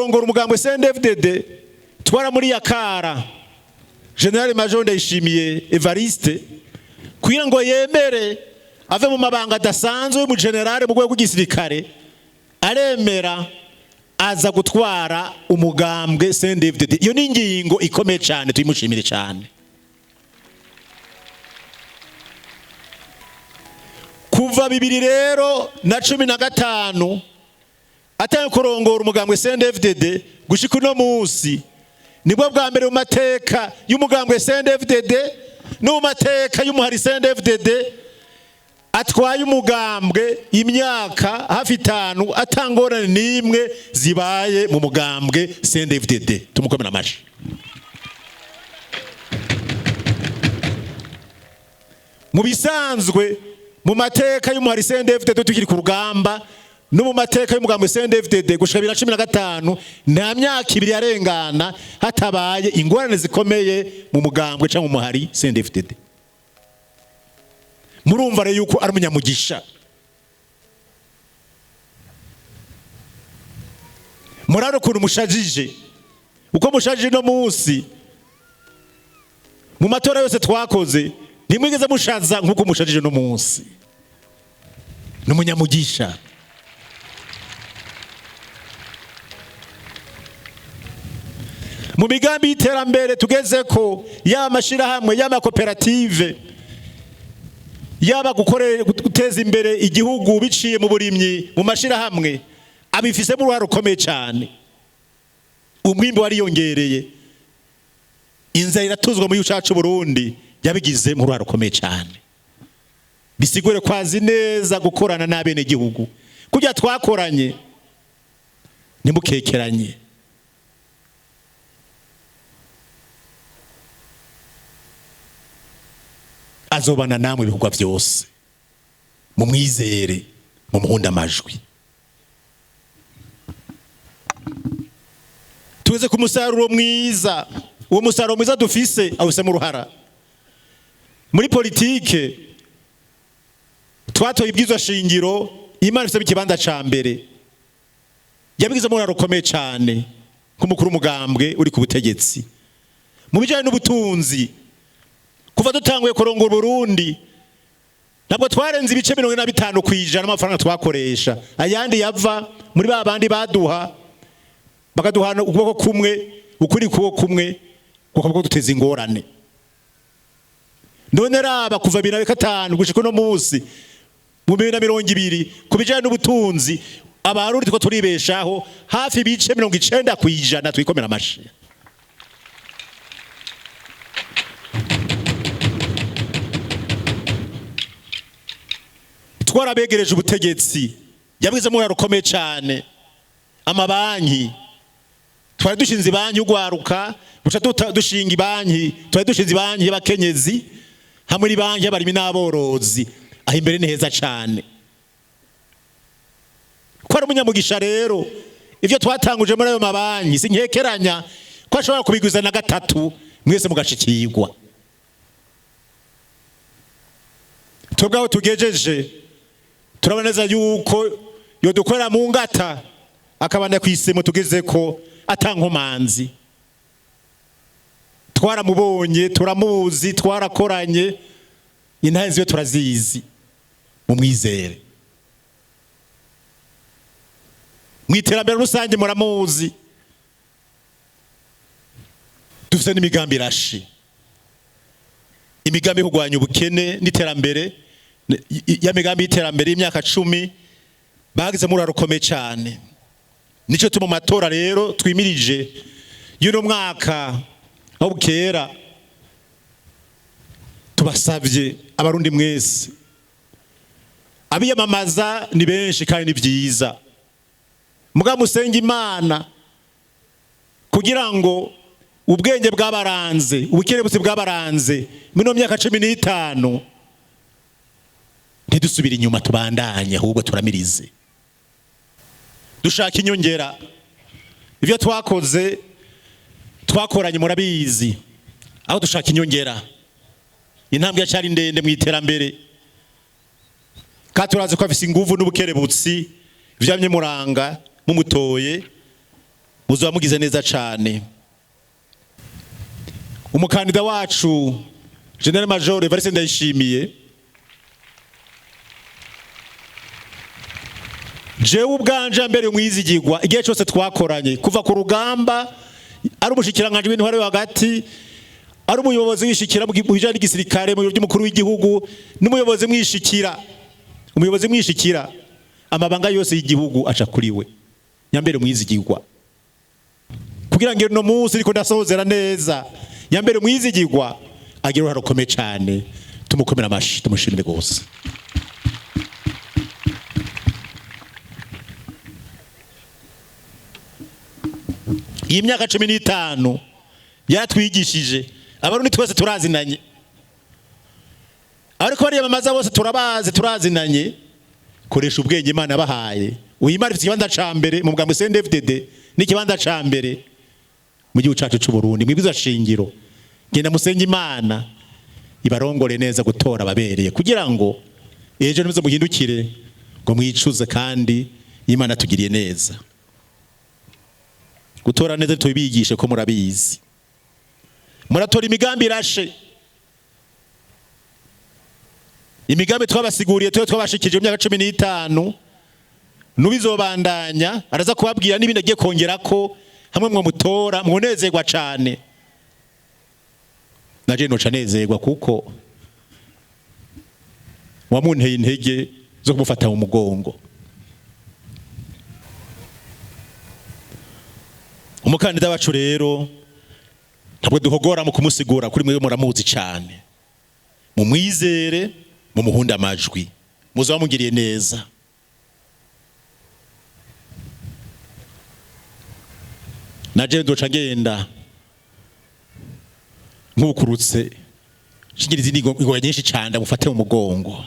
Kurongora umugambwe CNDD-FDD, twara muri yakara Général Major Ndayishimiye Evariste kugira ngo yemere ave mu mabanga adasanzwe mu general mu rwego rw'igisirikare, aremera aza gutwara umugambwe CNDD-FDD. Iyo ni ingingo ikomeye cyane, tuyimushimire cyane. Kuva bibiri rero na cumi na gatanu atangiye kurongora umugambwe CNDD-FDD gushika uno munsi, nibwo bwa mbere mu mateka y'umugambwe CNDD-FDD no mu mateka y'umuhari CNDD-FDD atwaye umugambwe imyaka hafi 5 atangorane n'imwe zibaye mu mugambwe CNDD-FDD. Tumukomera amashi. Mu bisanzwe mu mateka y'umuhari CNDD-FDD tukiri ku rugamba no mu mateka y'umugambwe CNDD-FDD gushika 2015, nta myaka ibiri yarengana hatabaye ingorane zikomeye mu mugambwe cyangwa mu muhari CNDD-FDD. Murumva rero yuko ari umunyamugisha. Muraro ukuntu mushajije, uko mushajije no munsi mu matora yose twakoze ntimwigeze mushaza nk'uko mushajije no munsi. Ni umunyamugisha. Mu migambi y'iterambere tugeze ko yaba amashyirahamwe, yaba amakoperative, yaba guteza imbere igihugu biciye mu burimyi, mu mashyirahamwe, abifisemo uruhare rukomeye cyane. Umwimbi wariyongereye, inzara iratuzwa mu gihugu cyacu Burundi, yabigizemo uruhare rukomeye cyane. Bisigure kwazi neza gukorana n'abenegihugu kujya twakoranye, ntimukekeranye. Azobana namwe ibikorwa byose, mumwizere, mumuhunde amajwi. Tuze ku musaruro mwiza. Uwo musaruro mwiza dufise awusemo uruhara. Muri politike twatoye ibwirizwa shingiro, Imana ifite ikibanza ca mbere, yabigizemo uruhara rukomeye cyane nk'umukuru w'umugambwe uri ku butegetsi. Mu bijyanye n'ubutunzi, kuva dutanguye kurongora Burundi ntabwo twarenze ibice 45% amafaranga twakoresha, ayandi yava muri ba bandi baduha, bakaduhana ukuboko kumwe ukuri kuboko kumwe kuko duteza ingorane. None raba kuva 2005 gushika uno munsi mu 2020, ku bijyanye n'ubutunzi Abarundi two turibeshaho hafi ibice 90%. Twikomera amashi. Twarabegereje ubutegetsi, yabwizemo uruhare rukomeye cyane. Amabanki, twari dushinze ibanki y'ugwaruka, buca dushinga ibanki, twari dushinze ibanki y'abakenyezi hamwe n'ibanki y'abarimi n'aborozi. Aho imbere ni heza cyane. Ko ari umunyamugisha rero, ivyo twatanguje muri ayo mabanki sinkekeranya ko ashobora kubiguza na gatatu, mwese mugashikirwa. Twebwe aho tugejeje turabona neza yuko yodukorera mu ngata, akabanda kwisemo tugeze ko atankomanzi. Twaramubonye, turamuzi, twarakoranye, intahe ziwe turazizi. Mumwizere mu iterambere rusange, muramuzi. Dufite n'imigambi irashi, imigambi yo kurwanya ubukene n'iterambere, ya migambi y'iterambere y'imyaka 10 bagizemo uruhare rukomeye cyane. Nicyo tuma mu matora rero twimirije y'uno mwaka aho bukera, tubasabye Abarundi mwese, abiyamamaza ni benshi kandi ni byiza, muga musenge Imana kugira ngo ubwenge bwabaranze, ubukerebutsi bwabaranze muri myaka 15 ntidusubire inyuma, tubandanye ahubwo turamirize, dushaka inyongera. Ibyo twakoze twakoranye murabizi, aho dushaka inyongera. Intambwe yacyari ndende mu iterambere, kandi turazi ko afise inguvu n'ubukerebutsi vyamye muranga. Mumutoye Muzoba mugize neza cane. Umukandida wacu Général Major Evariste Ndayishimiye, jewe ubwanje mbere umwizigirwa igihe cyose twakoranye kuva ku rugamba, ari umushikiranganje w'intwaro yo hagati, ari umuyobozi wishikira mu bijanye n'igisirikare mu biro by'umukuru w'igihugu, n'umuyobozi mwishikira, umuyobozi mwishikira amabanga yose y'igihugu aca kuri we. Nyambere mwizigirwa kugira ngo no munsi ariko ndasozera neza, nyambere mwizigirwa agira uruhare rukomeye cyane. Tumukomera amashi, tumushimire rwose. Iyi myaka 15 yaratwigishije. Abarundi twese turazinanye, ariko bariyamamaza bose turabazi, turazinanye. Koresha ubwenge Imana bahaye. Uyu Imana ifite ikibanza ca mbere mu bwa CNDD-FDD n'ikibanza ca mbere mu gihugu cacu c'u Burundi. Mwibwiza shingiro, genda musenge Imana ibarongore neza gutora ababereye, kugira ngo ejo nimuze muhindukire ngo mwicuze, kandi Imana tugiriye neza. Gutora neza tubigishe ko murabizi, muratora imigambi irashe, imigambi twabasiguriye tuyo twabashikije mu myaka 15 nubizobandanya. Araza kubabwira n'ibindi agiye kongera ko hamwe mwo mutora mwonezerwa cane. Naje noca nezerwa kuko wamunteye intege zo kumufata mu mugongo. Umukandida wacu rero ntabwo duhogora mu kumusigura, kuri mwe muramuzi cyane. Mumwizere, mumuhunda amajwi, muzoba mugiriye neza. Naje ndoca ngenda nkukurutse shigira izindi ngoga nyinshi cyane, mufate mu mugongo.